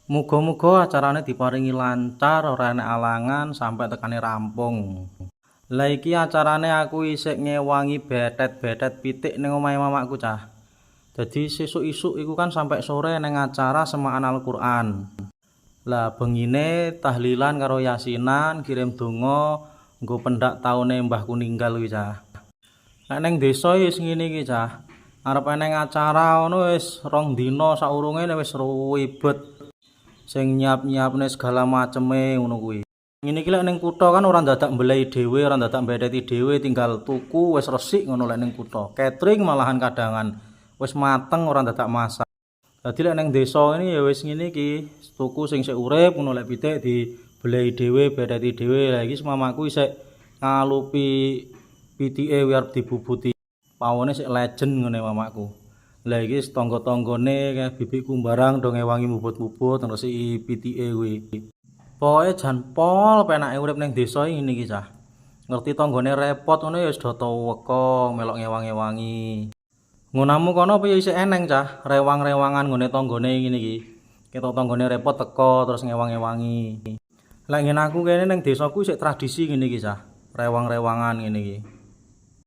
Muga-muga acarane diparingi lancar, ora enek alangan sampai tekane rampung. Lah iki acarane aku isik ngewangi betet-betet pitik ning omahe mamakku, cah. Dadi sesuk isuk iku kan sampai sore neng acara semaan Al-Qur'an. Lah bengine tahlilan karo yasinan, kirim donga nggo pendak taune mbahku ninggal kuwi, cah. Nek ning desa wis ngene iki, cah. Arep eneng acara ngono wis 2 dina saurunge wis ribet. Sing nyiap-nyiapne segala maceme ngono kuwi. Ngene iki lek ning kutha kan ora dadak mbelehi dhewe, ora dadak mbetheti dhewe, tinggal tuku wis resik ngono lek ning kutha. Catering malahan kadangan wis mateng, ora dadak masak. Dadi lek ning desa ini ya wis ngene iki, tuku sing sik urip ngono, lek pitik dibelehi dhewe, betheti dhewe. Lah iki mamaku isik ngalupi pitike arep dibubuti. Pawone sik legend ngene mamaku. Lah iki tangga-tanggane kae bibikku barang do ngewangi mubut-mubut ngresiki pitike kuwi. Pokoke jan pol penake urip ning desa ngene iki, cah. Ngerti tanggane repot ngono ya wis do teka melok ngewang-ngewangi. Nggonamu kono apa ya isih eneng, cah, rewang-rewangan nggone tanggane ngene iki? Ketok tanggane repot teka terus ngewang-ngewangi. Lek ngene aku kene ning desaku isih tradisi ngene iki, cah. Rewang-rewangan ngene iki.